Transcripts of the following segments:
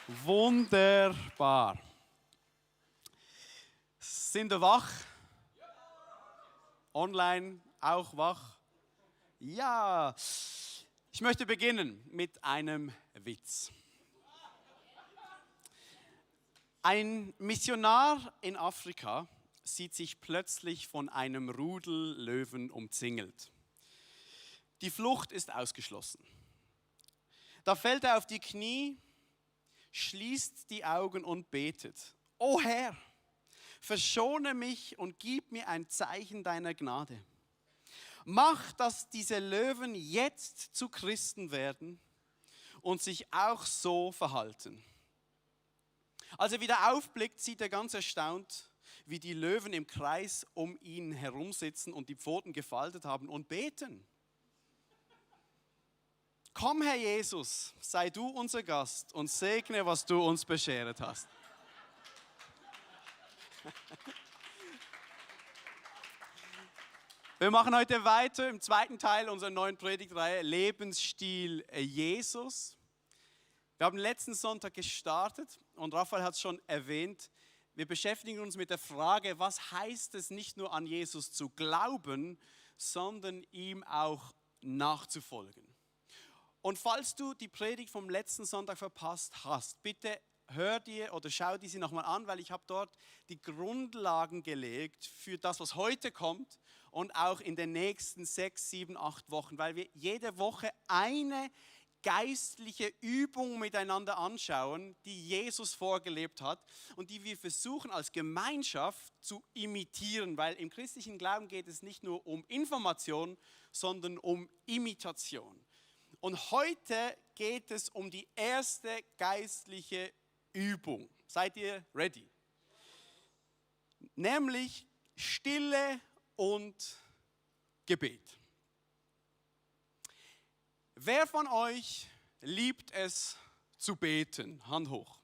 Wunderbar. Sind ihr wach? Online auch wach? Ja. Ich möchte beginnen mit einem Witz. Ein Missionar in Afrika sieht sich plötzlich von einem Rudel Löwen umzingelt. Die Flucht ist ausgeschlossen. Da fällt er auf die Knie, schließt die Augen und betet: O Herr, verschone mich und gib mir ein Zeichen deiner Gnade. Mach, dass diese Löwen jetzt zu Christen werden und sich auch so verhalten. Als er wieder aufblickt, sieht er ganz erstaunt, wie die Löwen im Kreis um ihn herumsitzen und die Pfoten gefaltet haben und beten. Komm, Herr Jesus, sei du unser Gast und segne, was du uns beschert hast. Wir machen heute weiter im zweiten Teil unserer neuen Predigtreihe Lebensstil Jesus. Wir haben letzten Sonntag gestartet und Raphael hat es schon erwähnt. Wir beschäftigen uns mit der Frage, was heißt es nicht nur an Jesus zu glauben, sondern ihm auch nachzufolgen. Und falls du die Predigt vom letzten Sonntag verpasst hast, bitte hör dir oder schau dir sie nochmal an, weil ich habe dort die Grundlagen gelegt für das, was heute kommt und auch in den nächsten 6, 7, 8 Wochen, weil wir jede Woche eine geistliche Übung miteinander anschauen, die Jesus vorgelebt hat und die wir versuchen als Gemeinschaft zu imitieren, weil im christlichen Glauben geht es nicht nur um Information, sondern um Imitation. Und heute geht es um die erste geistliche Übung. Seid ihr ready? Nämlich Stille und Gebet. Wer von euch liebt es zu beten? Hand hoch.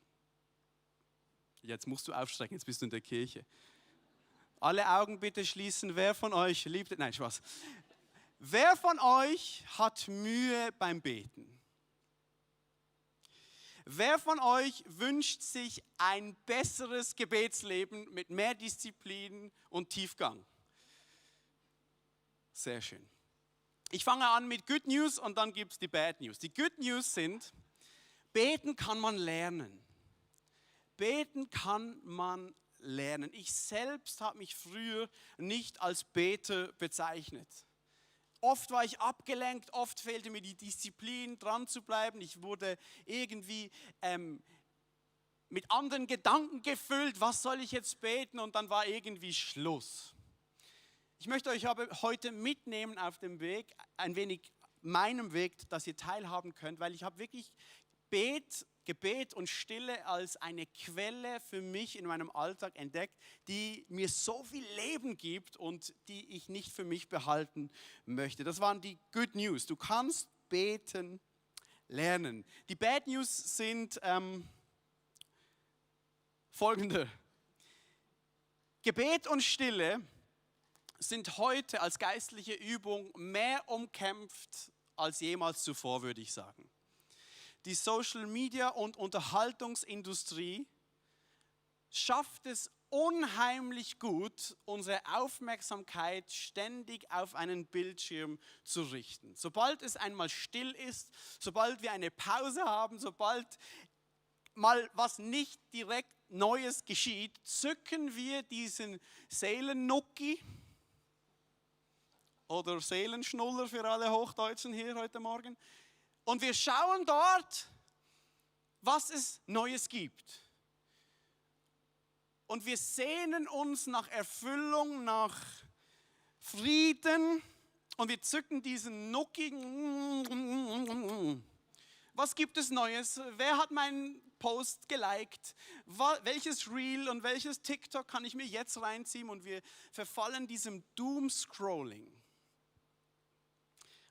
Jetzt musst du aufstrecken, jetzt bist du in der Kirche. Alle Augen bitte schließen. Wer von euch liebt es? Nein, Spaß. Wer von euch hat Mühe beim Beten? Wer von euch wünscht sich ein besseres Gebetsleben mit mehr Disziplin und Tiefgang? Sehr schön. Ich fange an mit Good News und dann gibt es die Bad News. Die Good News sind, beten kann man lernen. Beten kann man lernen. Ich selbst habe mich früher nicht als Beter bezeichnet. Oft war ich abgelenkt, oft fehlte mir die Disziplin, dran zu bleiben. Ich wurde irgendwie mit anderen Gedanken gefüllt, was soll ich jetzt beten? Und dann war irgendwie Schluss. Ich möchte euch aber heute mitnehmen auf dem Weg, ein wenig meinem Weg, dass ihr teilhaben könnt, weil ich habe wirklich Gebet und Stille als eine Quelle für mich in meinem Alltag entdeckt, die mir so viel Leben gibt und die ich nicht für mich behalten möchte. Das waren die Good News. Du kannst beten lernen. Die Bad News sind folgende. Gebet und Stille sind heute als geistliche Übung mehr umkämpft als jemals zuvor, würde ich sagen. Die Social Media und Unterhaltungsindustrie schafft es unheimlich gut, unsere Aufmerksamkeit ständig auf einen Bildschirm zu richten. Sobald es einmal still ist, sobald wir eine Pause haben, sobald mal was nicht direkt Neues geschieht, zücken wir diesen Seelennucki oder Seelenschnuller für alle Hochdeutschen hier heute Morgen. Und wir schauen dort, was es Neues gibt. Und wir sehnen uns nach Erfüllung, nach Frieden. Und wir zücken diesen Nucki. Was gibt es Neues? Wer hat meinen Post geliked? Welches Reel und welches TikTok kann ich mir jetzt reinziehen? Und wir verfallen diesem Doom-Scrolling.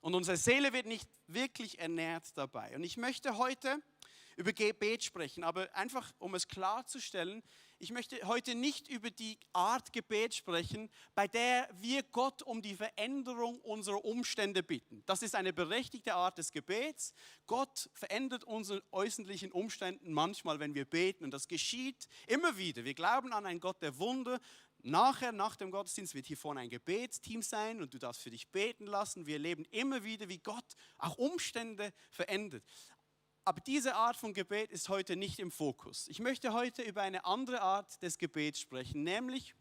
Und unsere Seele wird nicht wirklich ernährt dabei. Und ich möchte heute über Gebet sprechen, aber einfach, um es klarzustellen, ich möchte heute nicht über die Art Gebet sprechen, bei der wir Gott um die Veränderung unserer Umstände bitten. Das ist eine berechtigte Art des Gebets. Gott verändert unsere äußerlichen Umstände manchmal, wenn wir beten, und das geschieht immer wieder. Wir glauben an einen Gott der Wunder. Nachher, nach dem Gottesdienst, wird hier vorne ein Gebetsteam sein und du darfst für dich beten lassen. Wir erleben immer wieder, wie Gott auch Umstände verändert. Aber diese Art von Gebet ist heute nicht im Fokus. Ich möchte heute über eine andere Art des Gebets sprechen, nämlich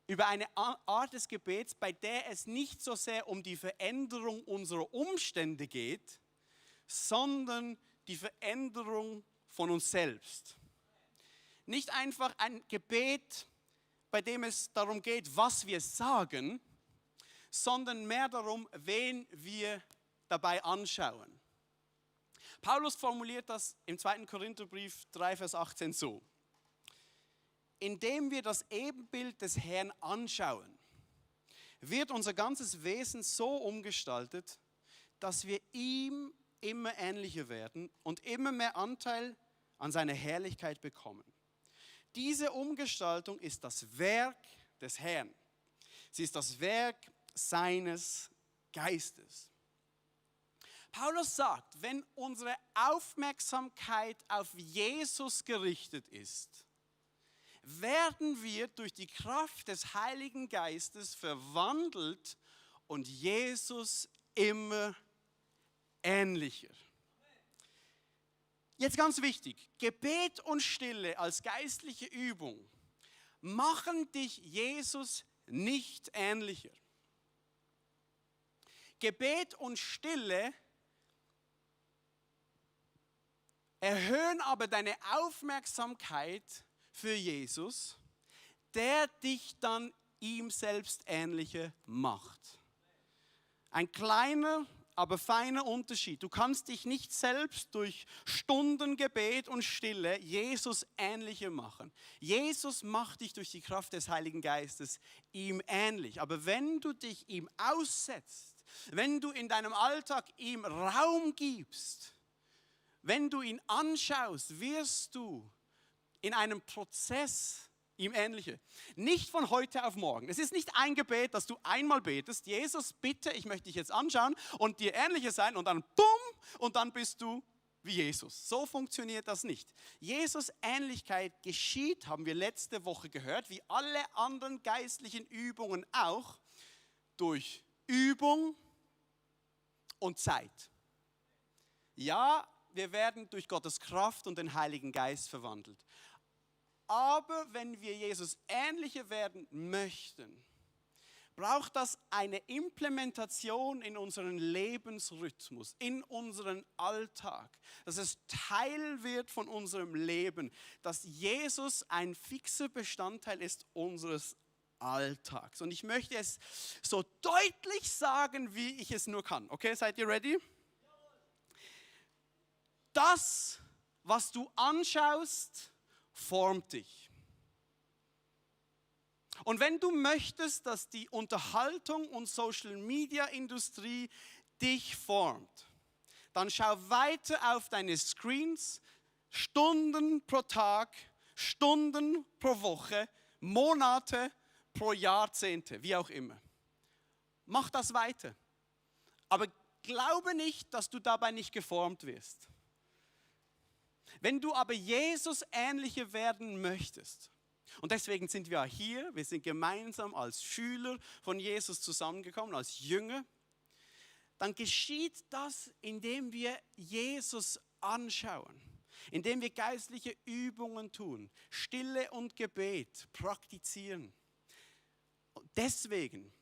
über eine Art des Gebets, bei der es nicht so sehr um die Veränderung unserer Umstände geht, sondern die Veränderung von uns selbst. Nicht einfach ein Gebet, bei dem es darum geht, was wir sagen, sondern mehr darum, wen wir dabei anschauen. Paulus formuliert das im 2. Korintherbrief 3, Vers 18 so: Indem wir das Ebenbild des Herrn anschauen, wird unser ganzes Wesen so umgestaltet, dass wir ihm immer ähnlicher werden und immer mehr Anteil an seiner Herrlichkeit bekommen. Diese Umgestaltung ist das Werk des Herrn. Sie ist das Werk seines Geistes. Paulus sagt, wenn unsere Aufmerksamkeit auf Jesus gerichtet ist, werden wir durch die Kraft des Heiligen Geistes verwandelt und Jesus immer ähnlicher. Jetzt ganz wichtig, Gebet und Stille als geistliche Übung machen dich Jesus nicht ähnlicher. Gebet und Stille erhöhen aber deine Aufmerksamkeit für Jesus, der dich dann ihm selbst ähnlicher macht. Ein kleiner, aber feiner Unterschied. Du kannst dich nicht selbst durch Stunden Gebet und Stille Jesus ähnlicher machen. Jesus macht dich durch die Kraft des Heiligen Geistes ihm ähnlich. Aber wenn du dich ihm aussetzt, wenn du in deinem Alltag ihm Raum gibst, wenn du ihn anschaust, wirst du in einem Prozess ihm ähnlicher. Nicht von heute auf morgen. Es ist nicht ein Gebet, das du einmal betest. Jesus, bitte, ich möchte dich jetzt anschauen und dir ähnlicher sein und dann bumm und dann bist du wie Jesus. So funktioniert das nicht. Jesus Ähnlichkeit geschieht, haben wir letzte Woche gehört, wie alle anderen geistlichen Übungen auch, durch Übung und Zeit. Ja, wir werden durch Gottes Kraft und den Heiligen Geist verwandelt. Aber wenn wir Jesus ähnlicher werden möchten, braucht das eine Implementation in unseren Lebensrhythmus, in unseren Alltag, dass es Teil wird von unserem Leben, dass Jesus ein fixer Bestandteil ist unseres Alltags. Und ich möchte es so deutlich sagen, wie ich es nur kann. Okay, seid ihr ready? Das, was du anschaust, formt dich. Und wenn du möchtest, dass die Unterhaltung und Social-Media-Industrie dich formt, dann schau weiter auf deine Screens, Stunden pro Tag, Stunden pro Woche, Monate pro Jahrzehnte, wie auch immer. Mach das weiter. Aber glaube nicht, dass du dabei nicht geformt wirst. Wenn du aber Jesus ähnlicher werden möchtest, und deswegen sind wir hier, wir sind gemeinsam als Schüler von Jesus zusammengekommen, als Jünger, dann geschieht das, indem wir Jesus anschauen, indem wir geistliche Übungen tun, Stille und Gebet praktizieren. Und deswegen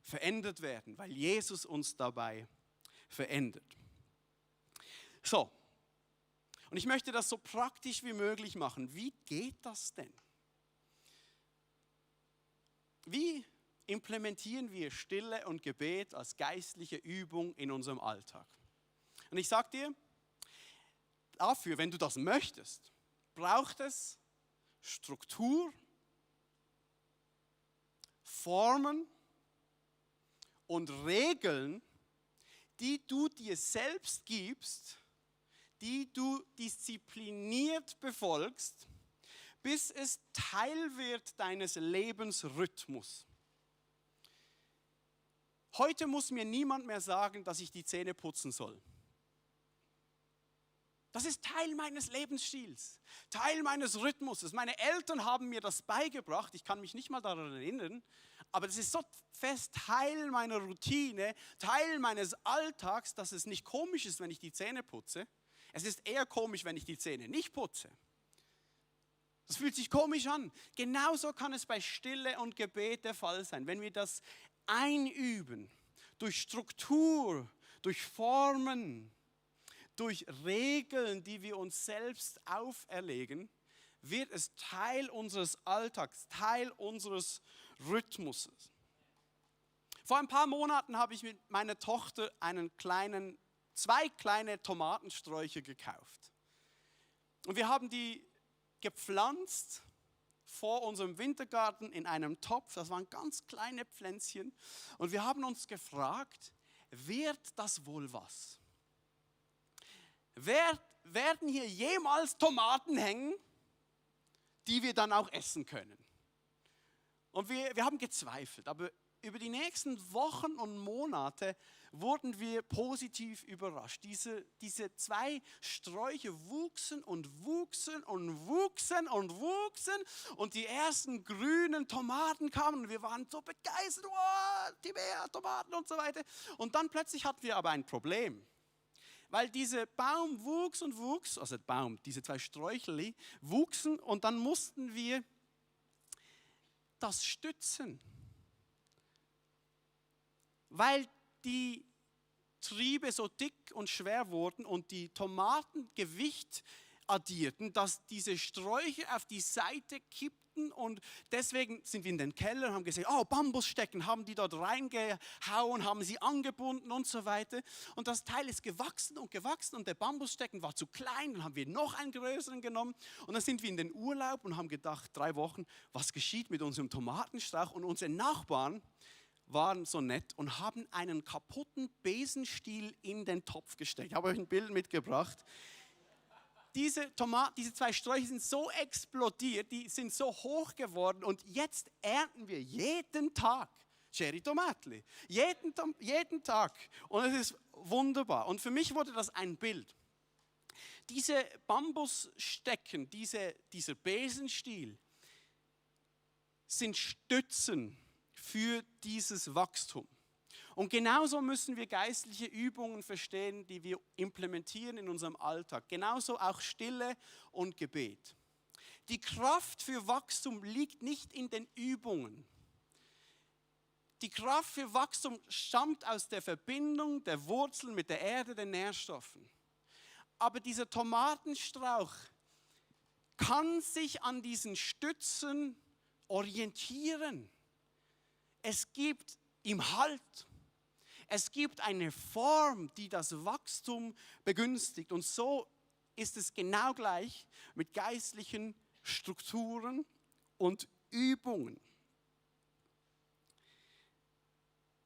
verändert werden, weil Jesus uns dabei verändert. So. Und ich möchte das so praktisch wie möglich machen. Wie geht das denn? Wie implementieren wir Stille und Gebet als geistliche Übung in unserem Alltag? Und ich sage dir, dafür, wenn du das möchtest, braucht es Struktur, Formen und Regeln, die du dir selbst gibst, die du diszipliniert befolgst, bis es Teil wird deines Lebensrhythmus. Heute muss mir niemand mehr sagen, dass ich die Zähne putzen soll. Das ist Teil meines Lebensstils, Teil meines Rhythmuses. Meine Eltern haben mir das beigebracht, ich kann mich nicht mal daran erinnern, aber das ist so fest Teil meiner Routine, Teil meines Alltags, dass es nicht komisch ist, wenn ich die Zähne putze. Es ist eher komisch, wenn ich die Zähne nicht putze. Das fühlt sich komisch an. Genauso kann es bei Stille und Gebet der Fall sein. Wenn wir das einüben, durch Struktur, durch Formen, durch Regeln, die wir uns selbst auferlegen, wird es Teil unseres Alltags, Teil unseres Rhythmuses. Vor ein paar Monaten habe ich mit meiner Tochter zwei kleine Tomatensträucher gekauft. Und wir haben die gepflanzt vor unserem Wintergarten in einem Topf. Das waren ganz kleine Pflänzchen. Und wir haben uns gefragt, wird das wohl was? Werden hier jemals Tomaten hängen, die wir dann auch essen können? Und wir haben gezweifelt, aber über die nächsten Wochen und Monate wurden wir positiv überrascht. Diese zwei Sträucher wuchsen und wuchsen und wuchsen und wuchsen und die ersten grünen Tomaten kamen und wir waren so begeistert, wow, Tomaten und so weiter. Und dann plötzlich hatten wir aber ein Problem. Weil dieser Baum wuchs und wuchs, also diese zwei Sträucherli wuchsen und dann mussten wir das stützen. Weil die Triebe so dick und schwer wurden und die Tomaten Gewicht addierten, dass diese Sträucher auf die Seite kippten und deswegen sind wir in den Keller und haben gesehen, Bambusstecken, haben die dort reingehauen, haben sie angebunden und so weiter. Und das Teil ist gewachsen und der Bambusstecken war zu klein, dann haben wir noch einen größeren genommen und dann sind wir in den Urlaub und haben gedacht, 3 Wochen, was geschieht mit unserem Tomatenstrauch? Und unsere Nachbarn waren so nett und haben einen kaputten Besenstiel in den Topf gesteckt. Ich habe euch ein Bild mitgebracht. Diese 2 Sträucher sind so explodiert, die sind so hoch geworden und jetzt ernten wir jeden Tag Cherry Tomatli. Jeden Tag. Und es ist wunderbar. Und für mich wurde das ein Bild. Diese Bambusstecken, dieser Besenstiel sind Stützen für dieses Wachstum. Und genauso müssen wir geistliche Übungen verstehen, die wir implementieren in unserem Alltag. Genauso auch Stille und Gebet. Die Kraft für Wachstum liegt nicht in den Übungen. Die Kraft für Wachstum stammt aus der Verbindung der Wurzeln mit der Erde, den Nährstoffen. Aber dieser Tomatenstrauch kann sich an diesen Stützen orientieren. Es gibt ihm Halt. Es gibt eine Form, die das Wachstum begünstigt. Und so ist es genau gleich mit geistlichen Strukturen und Übungen.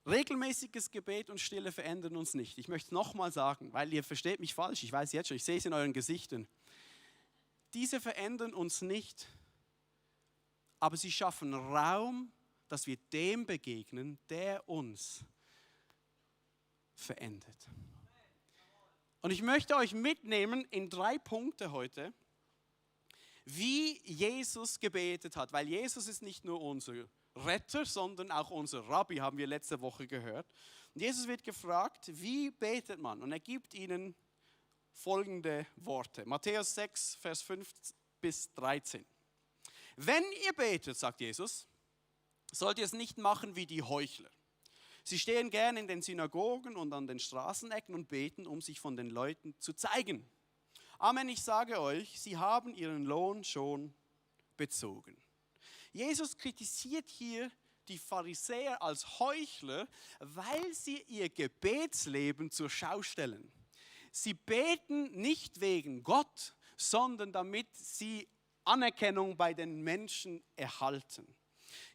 Regelmäßiges Gebet und Stille verändern uns nicht. Ich möchte es nochmal sagen, weil ihr versteht mich falsch. Ich weiß jetzt schon, ich sehe es in euren Gesichtern. Diese verändern uns nicht, aber sie schaffen Raum, dass wir dem begegnen, der uns verändert. Und ich möchte euch mitnehmen in 3 Punkte heute, wie Jesus gebetet hat. Weil Jesus ist nicht nur unser Retter, sondern auch unser Rabbi, haben wir letzte Woche gehört. Und Jesus wird gefragt, wie betet man? Und er gibt ihnen folgende Worte. Matthäus 6, Vers 5 bis 13. Wenn ihr betet, sagt Jesus, sollt ihr es nicht machen wie die Heuchler. Sie stehen gern in den Synagogen und an den Straßenecken und beten, um sich von den Leuten zu zeigen. Amen, ich sage euch, sie haben ihren Lohn schon bezogen. Jesus kritisiert hier die Pharisäer als Heuchler, weil sie ihr Gebetsleben zur Schau stellen. Sie beten nicht wegen Gott, sondern damit sie Anerkennung bei den Menschen erhalten.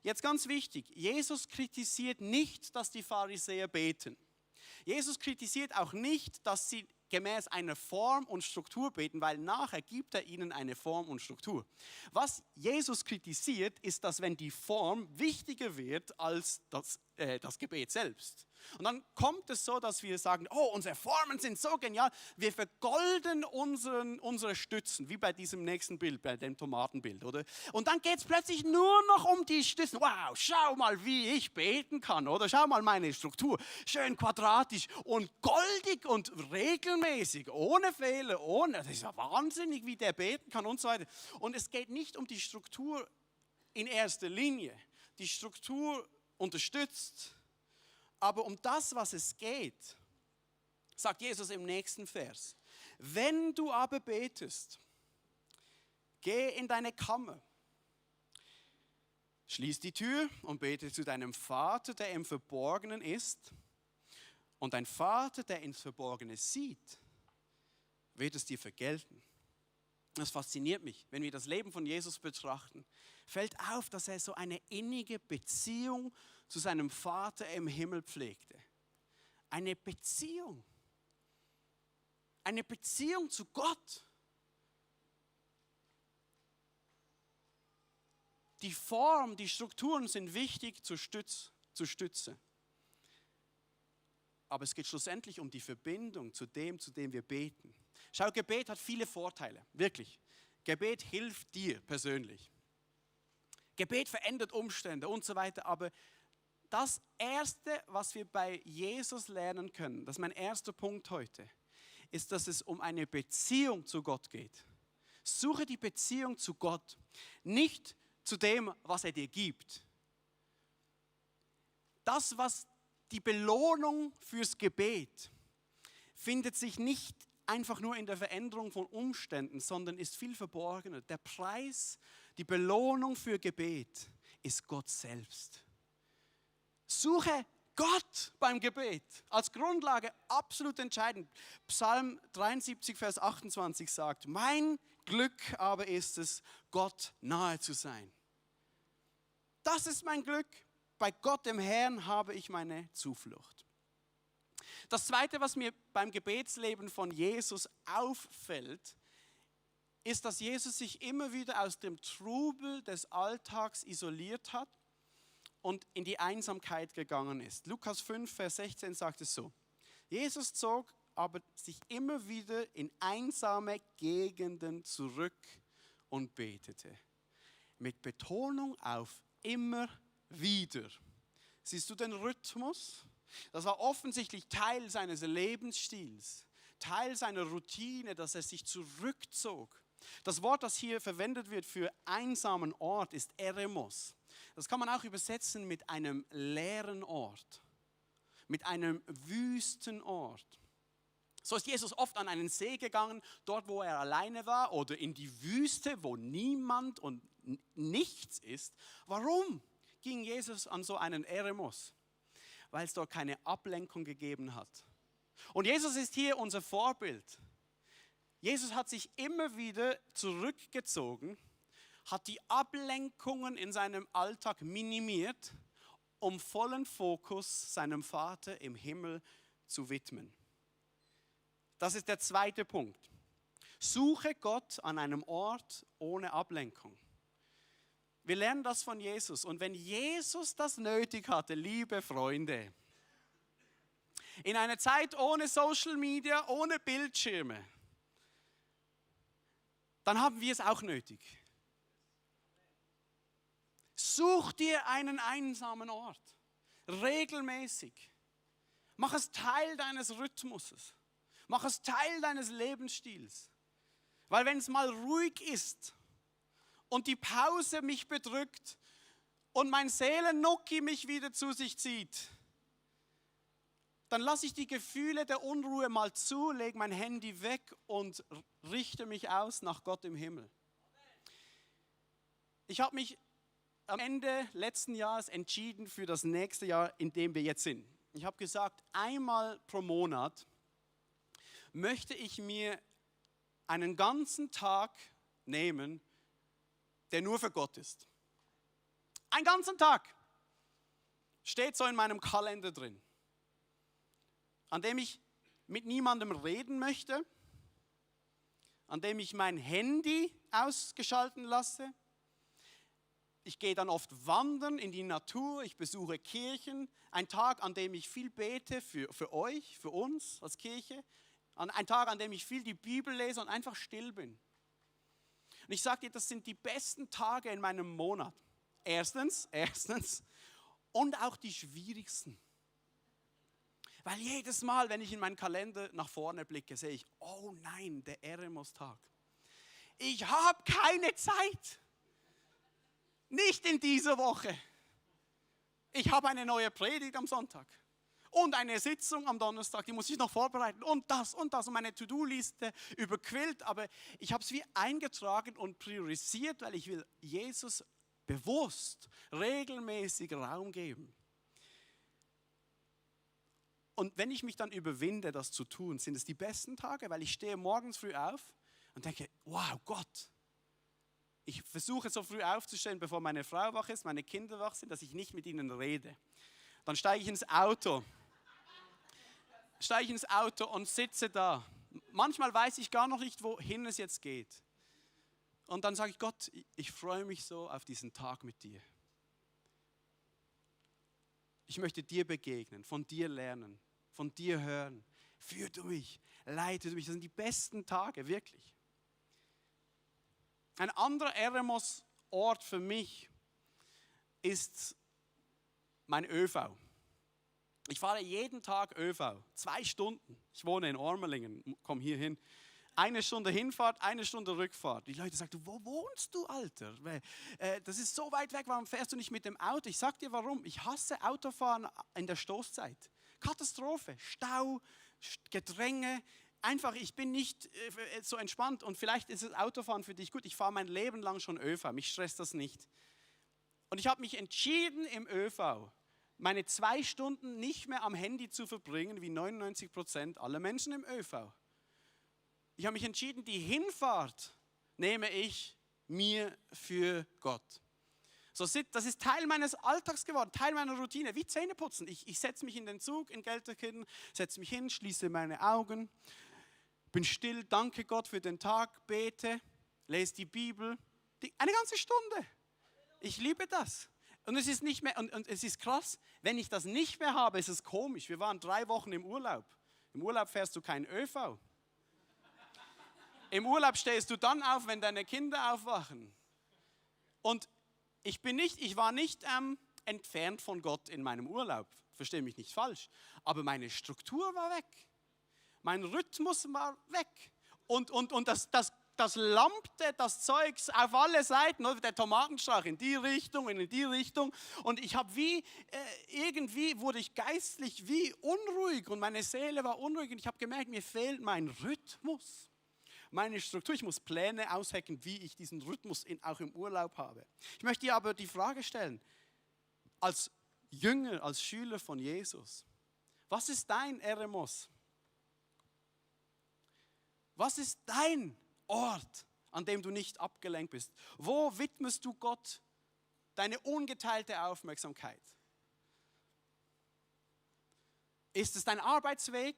Jetzt ganz wichtig, Jesus kritisiert nicht, dass die Pharisäer beten. Jesus kritisiert auch nicht, dass sie gemäß einer Form und Struktur beten, weil nachher gibt er ihnen eine Form und Struktur. Was Jesus kritisiert, ist, dass wenn die Form wichtiger wird als das Gebet selbst. Und dann kommt es so, dass wir sagen, oh, unsere Formen sind so genial, wir vergolden unsere Stützen, wie bei diesem nächsten Bild, bei dem Tomatenbild, oder? Und dann geht es plötzlich nur noch um die Stützen. Wow, schau mal, wie ich beten kann, oder? Schau mal meine Struktur, schön quadratisch und goldig und regelmäßig, ohne Fehler, das ist ja wahnsinnig, wie der beten kann und so weiter. Und es geht nicht um die Struktur in erster Linie. Die Struktur unterstützt. Aber um das, was es geht, sagt Jesus im nächsten Vers. Wenn du aber betest, geh in deine Kammer, schließ die Tür und bete zu deinem Vater, der im Verborgenen ist. Und dein Vater, der ins Verborgene sieht, wird es dir vergelten. Das fasziniert mich, wenn wir das Leben von Jesus betrachten. Fällt auf, dass er so eine innige Beziehung zu seinem Vater im Himmel pflegte. Eine Beziehung. Eine Beziehung zu Gott. Die Form, die Strukturen sind wichtig zur Stütze. Aber es geht schlussendlich um die Verbindung zu dem wir beten. Schau, Gebet hat viele Vorteile, wirklich. Gebet hilft dir persönlich. Gebet verändert Umstände und so weiter, aber das Erste, was wir bei Jesus lernen können, das ist mein erster Punkt heute, ist, dass es um eine Beziehung zu Gott geht. Suche die Beziehung zu Gott, nicht zu dem, was er dir gibt. Das, was die Belohnung fürs Gebet, findet sich nicht einfach nur in der Veränderung von Umständen, sondern ist viel verborgener. Der Preis, die Belohnung für Gebet ist Gott selbst. Suche Gott beim Gebet als Grundlage absolut entscheidend. Psalm 73, Vers 28 sagt, mein Glück aber ist es, Gott nahe zu sein. Das ist mein Glück. Bei Gott, dem Herrn, habe ich meine Zuflucht. Das Zweite, was mir beim Gebetsleben von Jesus auffällt, ist, dass Jesus sich immer wieder aus dem Trubel des Alltags isoliert hat und in die Einsamkeit gegangen ist. Lukas 5, Vers 16 sagt es so. Jesus zog aber sich immer wieder in einsame Gegenden zurück und betete. Mit Betonung auf immer wieder. Siehst du den Rhythmus? Das war offensichtlich Teil seines Lebensstils, Teil seiner Routine, dass er sich zurückzog. Das Wort, das hier verwendet wird für einsamen Ort, ist Eremos. Das kann man auch übersetzen mit einem leeren Ort, mit einem wüsten Ort. So ist Jesus oft an einen See gegangen, dort wo er alleine war, oder in die Wüste, wo niemand und nichts ist. Warum ging Jesus an so einen Eremos? Weil es dort keine Ablenkung gegeben hat. Und Jesus ist hier unser Vorbild. Jesus hat sich immer wieder zurückgezogen, hat die Ablenkungen in seinem Alltag minimiert, um vollen Fokus seinem Vater im Himmel zu widmen. Das ist der zweite Punkt. Suche Gott an einem Ort ohne Ablenkung. Wir lernen das von Jesus. Und wenn Jesus das nötig hatte, liebe Freunde, in einer Zeit ohne Social Media, ohne Bildschirme, dann haben wir es auch nötig. Such dir einen einsamen Ort, regelmäßig. Mach es Teil deines Rhythmuses. Mach es Teil deines Lebensstils. Weil wenn es mal ruhig ist und die Pause mich bedrückt und mein Seelennucki mich wieder zu sich zieht, dann lasse ich die Gefühle der Unruhe mal zu, lege mein Handy weg und richte mich aus nach Gott im Himmel. Ich habe mich am Ende letzten Jahres entschieden für das nächste Jahr, in dem wir jetzt sind. Ich habe gesagt, einmal pro Monat möchte ich mir einen ganzen Tag nehmen, der nur für Gott ist. Einen ganzen Tag. Steht so in meinem Kalender drin. an dem ich mit niemandem reden möchte, an dem ich mein Handy ausgeschalten lasse. Ich gehe dann oft wandern in die Natur, ich besuche Kirchen. Ein Tag, an dem ich viel bete für euch, für uns als Kirche. Ein Tag, an dem ich viel die Bibel lese und einfach still bin. Und ich sage dir, das sind die besten Tage in meinem Monat. Erstens und auch die schwierigsten. Weil jedes Mal, wenn ich in meinen Kalender nach vorne blicke, sehe ich, oh nein, der Eremos-Tag. Ich habe keine Zeit. Nicht in dieser Woche. Ich habe eine neue Predigt am Sonntag. Und eine Sitzung am Donnerstag, die muss ich noch vorbereiten. Und das und das. Und meine To-Do-Liste überquillt. Aber ich habe es wie eingetragen und priorisiert, weil ich will Jesus bewusst, regelmäßig Raum geben. Und wenn ich mich dann überwinde, das zu tun, sind es die besten Tage, weil ich stehe morgens früh auf und denke, wow, Gott. Ich versuche so früh aufzustehen, bevor meine Frau wach ist, meine Kinder wach sind, dass ich nicht mit ihnen rede. Dann steige ich ins Auto und sitze da. Manchmal weiß ich gar noch nicht, wohin es jetzt geht. Und dann sage ich, Gott, ich freue mich so auf diesen Tag mit dir. Ich möchte dir begegnen, von dir lernen, von dir hören. Führ du mich, leite du mich. Das sind die besten Tage, wirklich. Ein anderer Eremos-Ort für mich ist mein ÖV. Ich fahre jeden Tag ÖV, 2 Stunden. Ich wohne in Ormelingen, komme hier hin. 1 Stunde Hinfahrt, 1 Stunde Rückfahrt. Die Leute sagen, wo wohnst du, Alter? Das ist so weit weg, warum fährst du nicht mit dem Auto? Ich sag dir warum. Ich hasse Autofahren in der Stoßzeit. Katastrophe, Stau, Gedränge. Einfach, ich bin nicht so entspannt und vielleicht ist das Autofahren für dich gut. Ich fahre mein Leben lang schon ÖV, mich stresst das nicht. Und ich habe mich entschieden im ÖV, meine 2 Stunden nicht mehr am Handy zu verbringen, wie 99% aller Menschen im ÖV. Ich habe mich entschieden, die Hinfahrt nehme ich mir für Gott. Das ist Teil meines Alltags geworden, Teil meiner Routine, wie Zähneputzen. Ich setze mich in den Zug in Gelterkinden, setze mich hin, schließe meine Augen, bin still, danke Gott für den Tag, bete, lese die Bibel. Eine ganze Stunde. Ich liebe das. Und es ist nicht mehr, und es ist krass, wenn ich das nicht mehr habe, ist es komisch. Wir waren 3 Wochen im Urlaub. Im Urlaub fährst du kein ÖV. Im Urlaub stehst du dann auf, wenn deine Kinder aufwachen. Und ich war nicht entfernt von Gott in meinem Urlaub. Verstehe mich nicht falsch. Aber meine Struktur war weg. Mein Rhythmus war weg. Und das lampte das Zeugs auf alle Seiten, oder? Der Tomatenstrauch in die Richtung, in die Richtung. Und ich habe irgendwie wurde ich geistlich wie unruhig und meine Seele war unruhig. Und ich habe gemerkt, mir fehlt mein Rhythmus. Meine Struktur, ich muss Pläne aushecken, wie ich diesen Rhythmus auch im Urlaub habe. Ich möchte dir aber die Frage stellen, als Jünger, als Schüler von Jesus, was ist dein Eremos? Was ist dein Ort, an dem du nicht abgelenkt bist? Wo widmest du Gott deine ungeteilte Aufmerksamkeit? Ist es dein Arbeitsweg?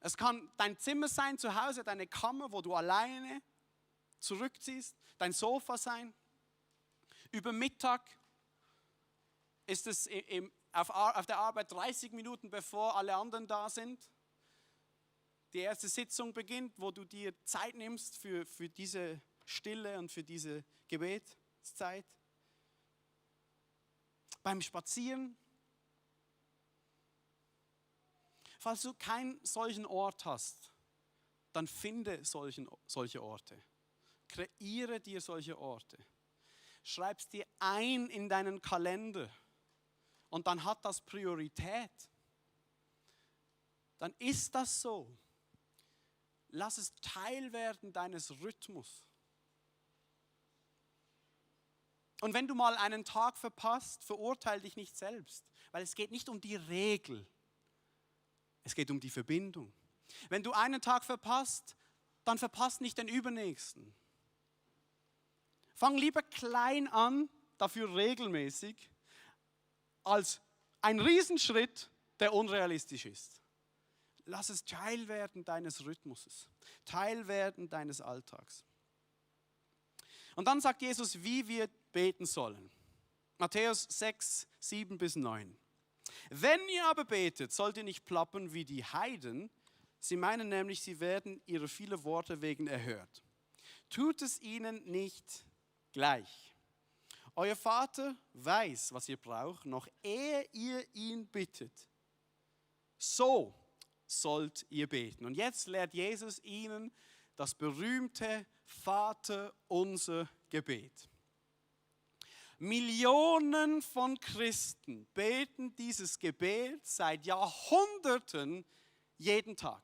Es kann dein Zimmer sein zu Hause, deine Kammer, wo du alleine zurückziehst, dein Sofa sein. Über Mittag ist es auf der Arbeit 30 Minuten, bevor alle anderen da sind. Die erste Sitzung beginnt, wo du dir Zeit nimmst für diese Stille und für diese Gebetszeit. Beim Spazieren. Falls du keinen solchen Ort hast, dann finde solche Orte. Kreiere dir solche Orte. Schreib es dir ein in deinen Kalender und dann hat das Priorität. Dann ist das so. Lass es Teil werden deines Rhythmus. Und wenn du mal einen Tag verpasst, verurteile dich nicht selbst, weil es geht nicht um die Regel. Es geht um die Verbindung. Wenn du einen Tag verpasst, dann verpasst nicht den übernächsten. Fang lieber klein an, dafür regelmäßig, als Ein Riesenschritt, der unrealistisch ist. Lass es Teil werden deines Rhythmuses, Teil werden deines Alltags. Und dann sagt Jesus, wie wir beten sollen. Matthäus 6, 7 bis 9. Wenn ihr aber betet, sollt ihr nicht plappern wie die Heiden. Sie meinen nämlich, sie werden ihre vielen Worte wegen erhört. Tut es ihnen nicht gleich. Euer Vater weiß, was ihr braucht, noch ehe ihr ihn bittet. So sollt ihr beten. Und jetzt lehrt Jesus ihnen das berühmte Vaterunser Gebet. Millionen von Christen beten dieses Gebet seit Jahrhunderten jeden Tag.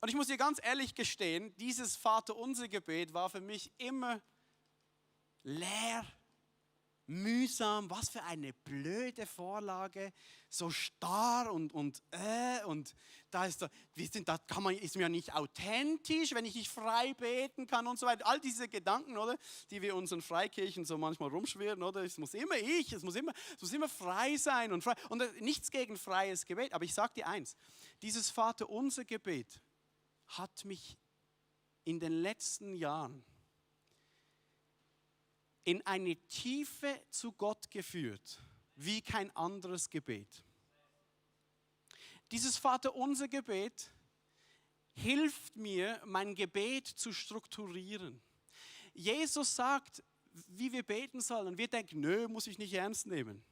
Und ich muss dir ganz ehrlich gestehen, dieses Vaterunser Gebet war für mich immer leer, mühsam, was für eine blöde Vorlage, so starr und da ist ist mir ja nicht authentisch, wenn ich nicht frei beten kann und so weiter. All diese Gedanken, oder, die wir in unseren Freikirchen so manchmal rumschwirren, oder, es muss immer frei sein und frei. Und nichts gegen freies Gebet, aber ich sage dir eins, dieses Vaterunser Gebet hat mich in den letzten Jahren in eine Tiefe zu Gott geführt, wie kein anderes Gebet. Dieses Vaterunser Gebet hilft mir, mein Gebet zu strukturieren. Jesus sagt, wie wir beten sollen. Und wir denken, nö, muss ich nicht ernst nehmen.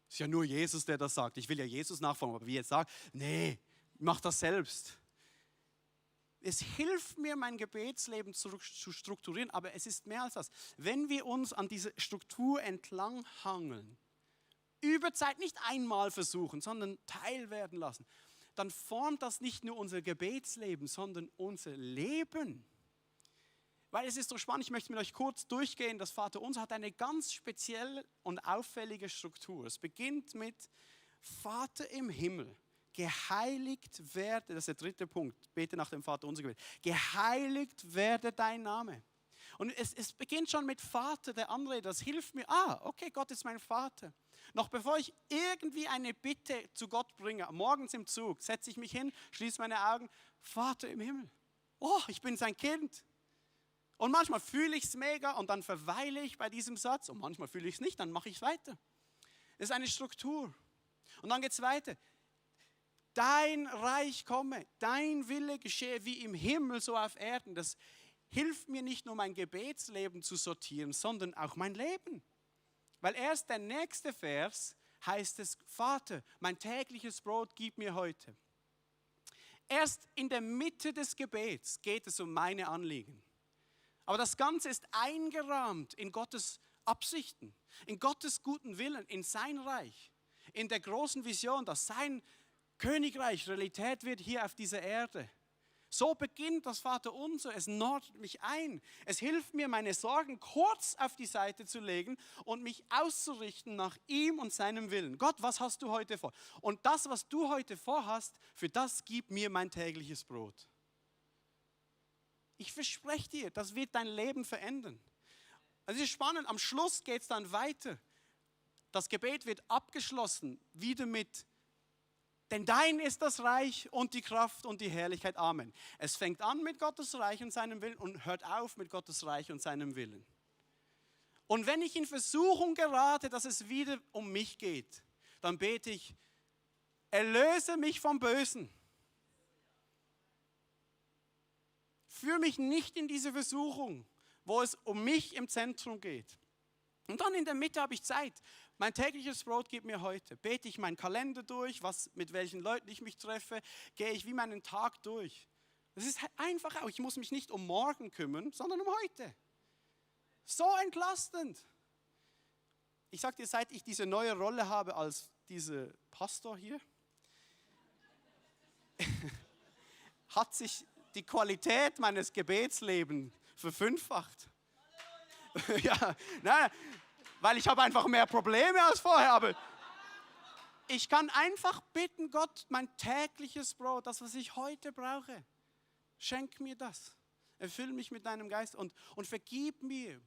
Es ist ja nur Jesus, der das sagt. Ich will ja Jesus nachfolgen, aber wie jetzt sagt, nee, mach das selbst. Es hilft mir, mein Gebetsleben zu strukturieren, aber es ist mehr als das. Wenn wir uns an diese Struktur entlang hangeln, über Zeit nicht einmal versuchen, sondern teilwerden lassen, dann formt das nicht nur unser Gebetsleben, sondern unser Leben. Weil es ist so spannend, ich möchte mit euch kurz durchgehen. Das Vaterunser hat eine ganz spezielle und auffällige Struktur. Es beginnt mit Vater im Himmel. Geheiligt werde, das ist der dritte Punkt, bete nach dem Vaterunser Gebet. Geheiligt werde dein Name. Und es beginnt schon mit Vater, der Anrede, das hilft mir. Okay, Gott ist mein Vater. Noch bevor ich irgendwie eine Bitte zu Gott bringe, morgens im Zug, setze ich mich hin, schließe meine Augen, Vater im Himmel. Oh, ich bin sein Kind. Und manchmal fühle ich es mega und dann verweile ich bei diesem Satz und manchmal fühle ich es nicht, dann mache ich es weiter. Das ist eine Struktur. Und dann geht es weiter. Dein Reich komme, dein Wille geschehe wie im Himmel, so auf Erden. Das hilft mir nicht nur mein Gebetsleben zu sortieren, sondern auch mein Leben. Weil erst der nächste Vers heißt es, Vater, mein tägliches Brot gib mir heute. Erst in der Mitte des Gebets geht es um meine Anliegen. Aber das Ganze ist eingerahmt in Gottes Absichten, in Gottes guten Willen, in sein Reich, in der großen Vision, dass sein Königreich Realität wird hier auf dieser Erde. So beginnt das Vaterunser. Es nordet mich ein. Es hilft mir, meine Sorgen kurz auf die Seite zu legen und mich auszurichten nach ihm und seinem Willen. Gott, was hast du heute vor? Und das, was du heute vorhast, für das gib mir mein tägliches Brot. Ich verspreche dir, das wird dein Leben verändern. Es ist spannend, am Schluss geht es dann weiter. Das Gebet wird abgeschlossen, wieder mit denn dein ist das Reich und die Kraft und die Herrlichkeit. Amen. Es fängt an mit Gottes Reich und seinem Willen und hört auf mit Gottes Reich und seinem Willen. Und wenn ich in Versuchung gerate, dass es wieder um mich geht, dann bete ich, erlöse mich vom Bösen. Führe mich nicht in diese Versuchung, wo es um mich im Zentrum geht. Und dann in der Mitte habe ich Zeit. Mein tägliches Brot gib mir heute. Bete ich meinen Kalender durch, mit welchen Leuten ich mich treffe, gehe ich wie meinen Tag durch. Es ist einfach auch, ich muss mich nicht um morgen kümmern, sondern um heute. So entlastend. Ich sage dir, seit ich diese neue Rolle habe als dieser Pastor hier, hat sich die Qualität meines Gebetslebens verfünffacht. Ja, nein, weil ich habe einfach mehr Probleme als vorher, aber ich kann einfach bitten, Gott, mein tägliches Brot, das, was ich heute brauche, schenk mir das. Erfüll mich mit deinem Geist und vergib mir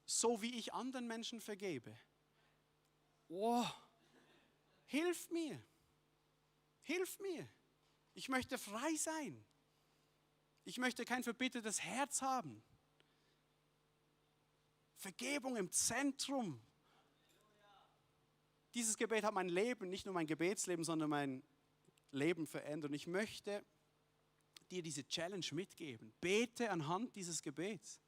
so wie ich anderen Menschen vergebe. Oh, hilf mir. Hilf mir. Ich möchte frei sein. Ich möchte kein verbittertes Herz haben. Vergebung im Zentrum. Dieses Gebet hat mein Leben, nicht nur mein Gebetsleben, sondern mein Leben verändert. Und ich möchte dir diese Challenge mitgeben. Bete anhand dieses Gebets.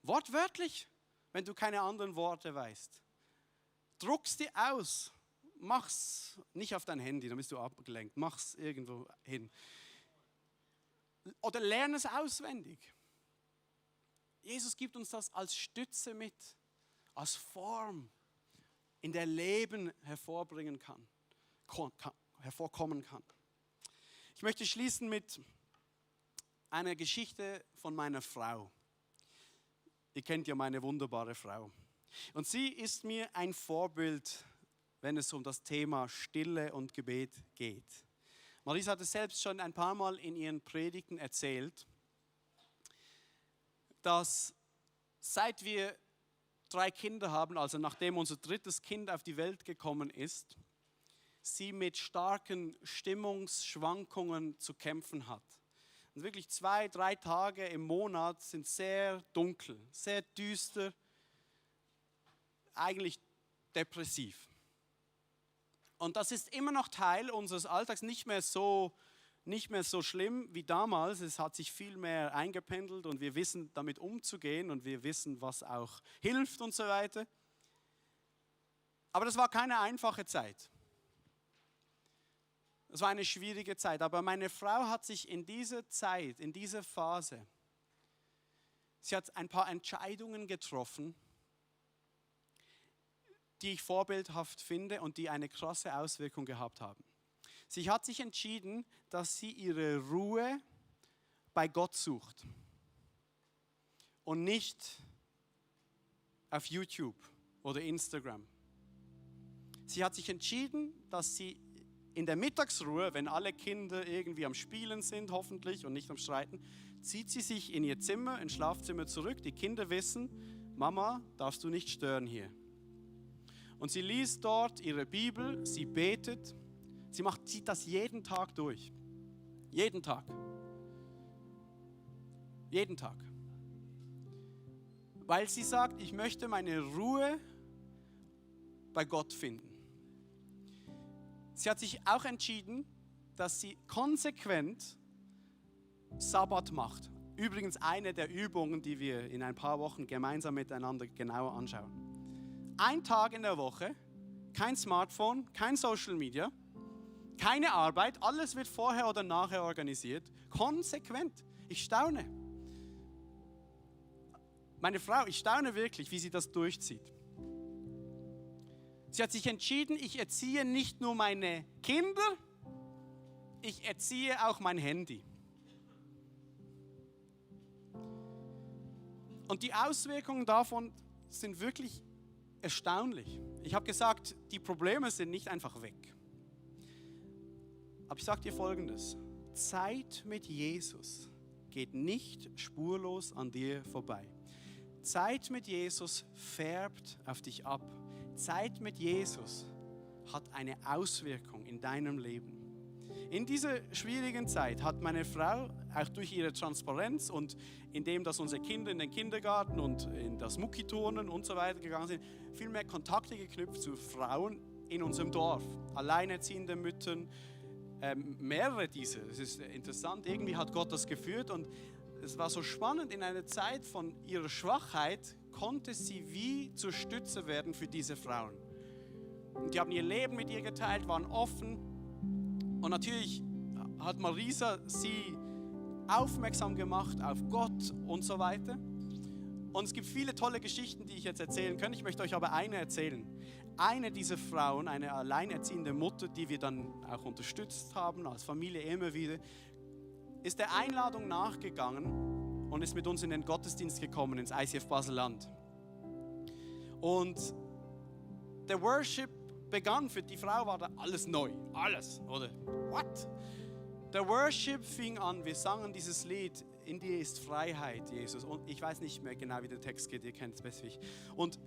Wortwörtlich, wenn du keine anderen Worte weißt. Druck's dir aus. Mach's nicht auf dein Handy, dann bist du abgelenkt. Mach's irgendwo hin. Oder lerne es auswendig. Jesus gibt uns das als Stütze mit, als Form, in der Leben hervorkommen kann. Ich möchte schließen mit einer Geschichte von meiner Frau. Ihr kennt ja meine wunderbare Frau. Und sie ist mir ein Vorbild, wenn es um das Thema Stille und Gebet geht. Marisa hat es selbst schon ein paar Mal in ihren Predigten erzählt, dass seit wir 3 Kinder haben, also nachdem unser 3. Kind auf die Welt gekommen ist, sie mit starken Stimmungsschwankungen zu kämpfen hat. Und wirklich 2, 3 Tage im Monat sind sehr dunkel, sehr düster, eigentlich depressiv. Und das ist immer noch Teil unseres Alltags, nicht mehr so schlimm wie damals. Es hat sich viel mehr eingependelt und wir wissen damit umzugehen und wir wissen, was auch hilft und so weiter. Aber das war keine einfache Zeit. Es war eine schwierige Zeit, aber meine Frau hat sich in dieser Zeit, in dieser Phase, sie hat ein paar Entscheidungen getroffen, die ich vorbildhaft finde und die eine krasse Auswirkung gehabt haben. Sie hat sich entschieden, dass sie ihre Ruhe bei Gott sucht und nicht auf YouTube oder Instagram. Sie hat sich entschieden, dass sie in der Mittagsruhe, wenn alle Kinder irgendwie am Spielen sind, hoffentlich, und nicht am Streiten, zieht sie sich in ihr Zimmer, ins Schlafzimmer zurück. Die Kinder wissen, Mama, darfst du nicht stören hier. Und sie liest dort ihre Bibel, sie betet, zieht das jeden Tag durch. Jeden Tag. Jeden Tag. Weil sie sagt, ich möchte meine Ruhe bei Gott finden. Sie hat sich auch entschieden, dass sie konsequent Sabbat macht. Übrigens eine der Übungen, die wir in ein paar Wochen gemeinsam miteinander genauer anschauen. 1 Tag in der Woche, kein Smartphone, kein Social Media, keine Arbeit, alles wird vorher oder nachher organisiert. Konsequent. Ich staune. Meine Frau, ich staune wirklich, wie sie das durchzieht. Sie hat sich entschieden, ich erziehe nicht nur meine Kinder, ich erziehe auch mein Handy. Und die Auswirkungen davon sind wirklich erstaunlich. Ich habe gesagt, die Probleme sind nicht einfach weg. Aber ich sage dir Folgendes: Zeit mit Jesus geht nicht spurlos an dir vorbei. Zeit mit Jesus färbt auf dich ab. Zeit mit Jesus hat eine Auswirkung in deinem Leben. In dieser schwierigen Zeit hat meine Frau auch durch ihre Transparenz und indem, dass unsere Kinder in den Kindergarten und in das Muckiturnen und so weiter gegangen sind, viel mehr Kontakte geknüpft zu Frauen in unserem Dorf. Alleinerziehende Müttern, mehrere dieser. Es ist interessant, irgendwie hat Gott das geführt und es war so spannend, in einer Zeit von ihrer Schwachheit konnte sie wie zur Stütze werden für diese Frauen. Und die haben ihr Leben mit ihr geteilt, waren offen. Und natürlich hat Marisa sie aufmerksam gemacht auf Gott und so weiter. Und es gibt viele tolle Geschichten, die ich jetzt erzählen kann. Ich möchte euch aber eine erzählen. Eine dieser Frauen, eine alleinerziehende Mutter, die wir dann auch unterstützt haben, als Familie immer wieder, ist der Einladung nachgegangen und ist mit uns in den Gottesdienst gekommen, ins ICF Basel-Land. Und der Worship begann, für die Frau war da alles neu, alles, oder? What? Der Worship fing an, wir sangen dieses Lied, in dir ist Freiheit, Jesus. Und ich weiß nicht mehr genau, wie der Text geht, ihr kennt es besser wie ich. Und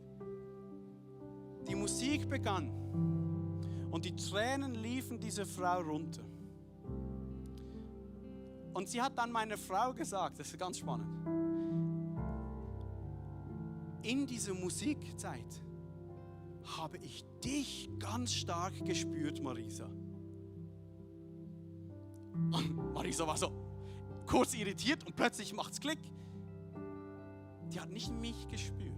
die Musik begann und die Tränen liefen diese Frau runter. Und sie hat dann meiner Frau gesagt, das ist ganz spannend, in dieser Musikzeit habe ich dich ganz stark gespürt, Marisa. Und Marisa war so kurz irritiert und plötzlich macht es Klick. Die hat nicht mich gespürt.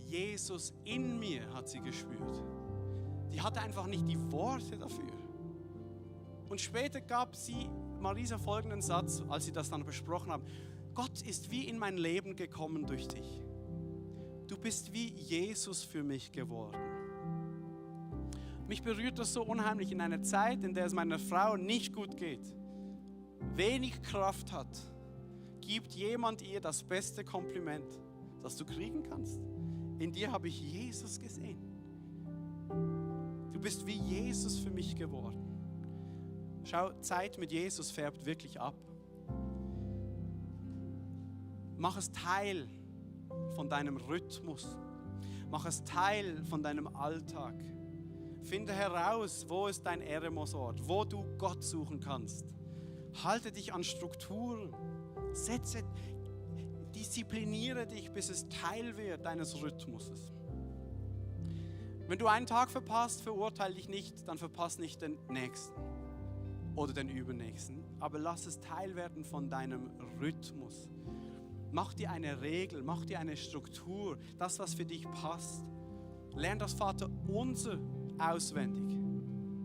Jesus in mir hat sie gespürt. Die hatte einfach nicht die Worte dafür. Und später gab sie Marisa folgenden Satz, als sie das dann besprochen haben. Gott ist wie in mein Leben gekommen durch dich. Du bist wie Jesus für mich geworden. Mich berührt das so unheimlich in einer Zeit, in der es meiner Frau nicht gut geht, wenig Kraft hat, gibt jemand ihr das beste Kompliment, das du kriegen kannst. In dir habe ich Jesus gesehen. Du bist wie Jesus für mich geworden. Schau, Zeit mit Jesus färbt wirklich ab. Mach es Teil von deinem Rhythmus. Mach es Teil von deinem Alltag. Finde heraus, wo ist dein Eremosort, wo du Gott suchen kannst. Halte dich an Strukturen. Diszipliniere dich, bis es Teil wird deines Rhythmuses. Wenn du einen Tag verpasst, verurteile dich nicht, dann verpass nicht den nächsten oder den übernächsten. Aber lass es Teil werden von deinem Rhythmus. Mach dir eine Regel, mach dir eine Struktur, das, was für dich passt. Lern das Vaterunser auswendig,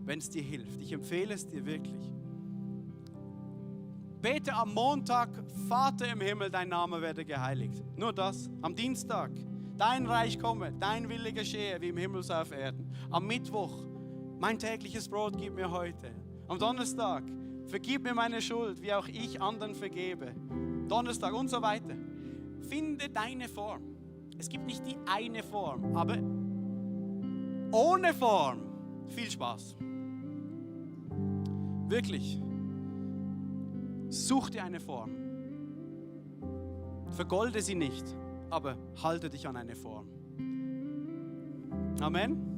wenn es dir hilft. Ich empfehle es dir wirklich. Bete am Montag, Vater im Himmel, dein Name werde geheiligt. Nur das. Am Dienstag, dein Reich komme, dein Wille geschehe, wie im Himmel so auf Erden. Am Mittwoch, mein tägliches Brot gib mir heute. Am Donnerstag, vergib mir meine Schuld, wie auch ich anderen vergebe. Donnerstag und so weiter. Finde deine Form. Es gibt nicht die eine Form, aber ohne Form viel Spaß. Wirklich. Such dir eine Form. Vergolde sie nicht, aber halte dich an eine Form. Amen.